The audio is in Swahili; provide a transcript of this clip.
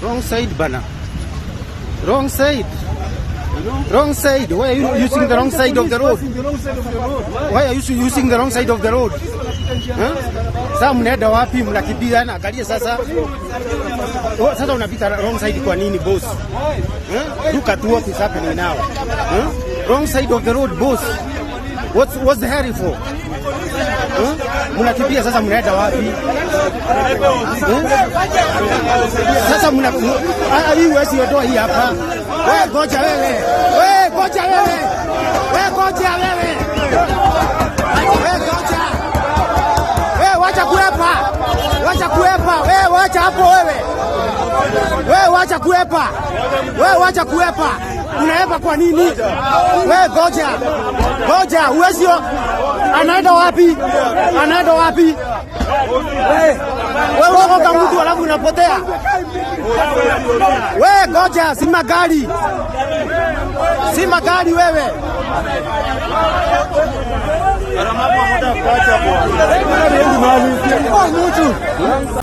Wrong side, bana. Wrong side. Wrong side. Why are you using the wrong side of the road? The wrong side of the road. Why? Why are you using the wrong side of the road? Huh? Sasa mnaenda wapi? Mnakimbia, angalia sasa. Oh, sasa unapita wrong side kwa nini, boss? Huh? Look at what is happening now. Huh? Wrong side of the road, boss. What's the hurry for? Huh? Mnakimbia sasa, mnaenda wapi? Huh? Sasa mna ah, hii huwezi ondoa hii hapa. Wewe ngoja wewe. Wewe ngoja wewe. Wewe ngoja wewe. Wewe ngoja. Wewe wacha kuepa. Wacha kuepa. Wewe wacha hapo wewe. Wewe wacha kuepa. Wewe wacha kuepa. Unaepa kwa nini? Wewe ngoja. Ngoja, huwezi anaenda wapi? Anaenda wapi? Wewe unagonga mtu alafu unapotea. Wewe ngoja, si magari. Si magari wewe. Mtu.